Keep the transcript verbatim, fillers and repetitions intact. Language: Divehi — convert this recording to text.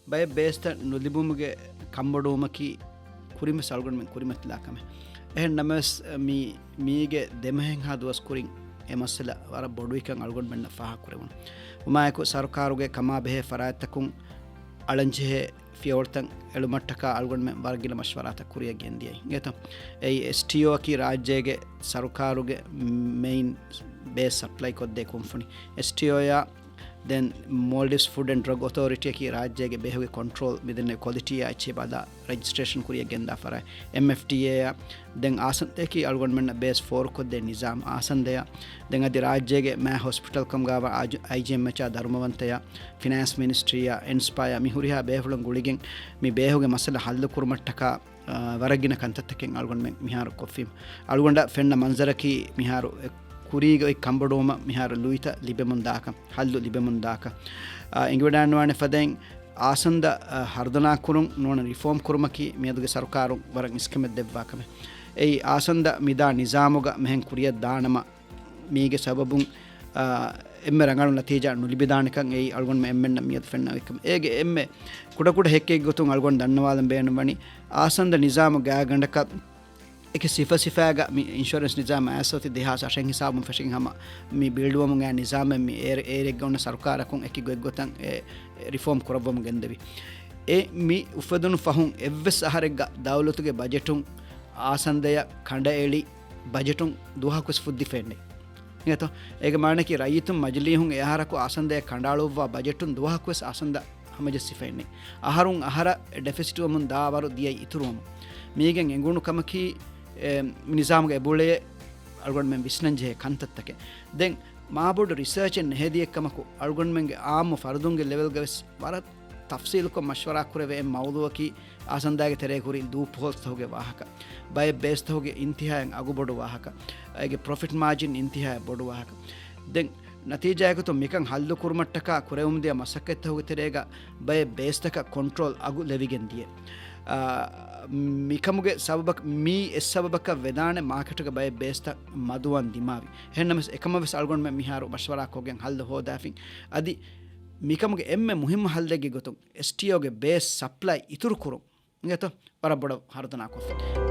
ބައެއް ބޭސްތައް ނުލިބުމުގެ ކަންބޮޑުވުމަކީ ކުރިންވެސް އަޅުގަނޑުމެން ކުރިމަތިލާ ކަމެއް. އެހެން ނަމަވެސް، މި، މީގެ ދެމަހެއްހާ ދުވަސް ކުރިން އެ މައްސަލަ ވަރަށް ބޮޑުވިކަން އަޅުގަނޑުމެންނަށް ފާހަގަކުރެވުނު. ހަމައެކު ސަރުކާރުގެ ކަމާބެހޭ ފަރާތްތަކުން އަޅަންޖެހޭ ފިޔަވަޅުތައް އެޅުމަށްޓަކާ އަޅުގަނޑުމެން ވަރަށް ގިނަ މަޝްވަރާތައް ކުރިއަށް ގެންދިޔައި. އިނގޭތޯ؟ އެއީ އެސްޓީއޯއަކީ ރާއްޖޭގެ ސަރުކާރުގެ މެއިން ބޭސް ސަޕްލައި ކޮށްދޭ ކުންފުނި. އެސްޓީއޯއާ ދެން މޯލްޑިވްސް ފުޑް އެންޑް ޑްރަގް އޮތޯރިޓީއަކީ ރާއްޖޭގެ ބޭހުގެ ކޮންޓްރޯލް މިދެންނެވި ކޮލިޓީއާ އެއްޗެހި ބަލާ ރަޖިސްޓްރޭޝަން ކުރިއަށް ގެންދާ ފަރާތް. އެމްއެފްޑީއޭއާ ދެން އާސަންދަޔަކީ އަޅުގަނޑުމެންނަށް ބޭސް ފޯރުކޮށްދޭ ނިޒާމް އާސަންދަޔާ. ދެން އަދި ރާއްޖޭގެ މާ ހޮސްޕިޓަލް ކަމުގާވާ އާއިޖީއެމްއެޗާ ދަރުމަވަންތަޔާ، ފިނޭންސް މިނިސްޓްރީއާ، އެންސްޕާޔާ މި ހުރިހާ ބޭފުޅުން ގުޅިގެން މި ބޭހުގެ މައްސަލަ ހައްލު ކުރުމަށްޓަކާ، އާ، ވަރަށް ގިނަ ކަންތައްތަކެއް އަޅުގަނޑުމެން މިހާރު ކޮށްފީމު. އަޅުގަނޑަށް ފެންނަ މަންޒަރަކީ މިހާރު އެ ކުރީގެ އޮތް ކަންބޮޑުވުމަށް މިހާރު ލުއިތައް ލިބެމުން ދާކަން، ހައްލު ލިބެމުން ދާކަން. އާ، އެނގިވަޑާންވާނެ ފަދައިން އާސަންދަ، އާ، ހަރުދަނާ ކުރުން ނޫނަ ރިފޯމް ކުރުމަކީ މިއަދުގެ ސަރުކާރުން ވަރަށް އިސްކަމެއް ދެއްވާ ކަމެއް. އެއީ އާސަންދަ މިދާ ނިޒާމުގަ މިހެން ކުރިއަށް ދާނަމަ، މީގެ ސަބަބުން، އާ، އެންމެ ރަނގަޅު ނަތީޖާ ނުލިބިދާނެކަން އެއީ އަޅުގަނޑުމެން އެންމެންނަށް މިއަދު ފެންނަ އޮތްކަމެއް. އޭގެ އެންމެ ކުޑަކުޑަ ހެއްކެއްގެ ގޮތުން އަޅުގަނޑު ދަންނަވާލަން ބޭނުންވަނީ، އާސަންދަ ނިޒާމު ގާތްގަނޑަކަށް އެކި ސިފަ ސިފައިގަ މި އިންޝުއަރެންސް ނިޒާމް އައިސް އޮތީ ދެހާސް އަށެއް ހިސާބުން ފެށިގެން ހަމަ މި ބިލްޑްވަމުން އައި ނިޒާމެއް މި އޭރު، އޭރެއްގަ އޮންނަ ސަރުކާރަކުން އެކި ގޮތްގޮތަށް އެ ރިފޯމް ކުރައްވަމުން ގެންދެވި. އެ މި އުފެދުނު ފަހުން އެއްވެސް އަހަރެއްގަ ދައުލަތުގެ ބަޖެޓުން އާސަންދަޔަށް ކަނޑައެޅި ބަޖެޓުން ދުވަހަކުވެސް ފުއްދިފައެއްނެތް. އިނގޭތޯ؟ އޭގެ މާނައަކީ ރައްޔިތުން މަޖިލީހުން އެ އަހަރަކު އާސަންދަޔަށް ކަނޑައަޅުއްވާ ބަޖެޓުން ދުވަހަކުވެސް އާސަންދަ ހަމަޖެއްސިފައެއްނެތް. އަހަރުން އަހަރަށް ޑެފިސިޓްވަމުން ދާ ވަރު ދިޔައީ އިތުރުވަމުން. މީގެން އެނގުނު ކަމަކީ، އެ، ނިޒާމުގެ އެބައުޅޭ އަޅުގަނޑުމެން ވިސްނަންޖެހޭ ކަންތައްތަކެއް. ދެން މާބޮޑު ރިސާޗެއް ނެހެދިޔަ ކަމަކު އަޅުގަނޑުމެންގެ އާއްމު ފަރުދުންގެ ލެވެލްގަވެސް ވަރަށް ތަފްސީލުކޮށް މަޝްވަރާ ކުރެވޭ އެއް މައުޟޫއަކީ އާސަންދާގެ ތެރޭ ހުރި ލޫޕްހޯލްސްތަކުގެ ވާހަކަ. ބައެއް ބޭސްތަކުގެ އިންތިހާއިން އަގުބޮޑު ވާހަކަ. އޭގެ ޕްރޮފިޓް މާޖިން އިންތިހާއިން ބޮޑު ވާހަކަ. ދެން ނަތީޖާއެއްގޮތުން މިކަން ހައްލު ކުރުމަށްޓަކާ ކުރެވެމުންދިޔަ މަސައްކަތްތަކުގެ ތެރޭގަ ބައެއް ބޭސްތަކަށް ކޮންޓްރޯލް އަގު ލެވިގެން ދިޔަ. އާ، މިކަމުގެ ސަބަބަކަށް، މީ އެއް ސަބަބަކަށް ވެދާނެ މާކެޓުގެ ބައެއް ބޭސްތައް މަދުވާން ދިމާވި. އެހެންނަމަވެސް އެކަމަށްވެސް އަޅުގަނޑުމެން މިހާރު މަޝްވަރާ ކޮށްގެން ހައްލު ހޯދާފިން. އަދި މިކަމުގެ އެންމެ މުހިއްމު ހައްލެއްގެ ގޮތުން އެސްޓީއޯގެ ބޭސް ސަޕްލައި އިތުރު ކުރުން އިނގޭތޯ ވަރަށް ބޮޑަށް ހަރުދަނާ ކޮށްފަ.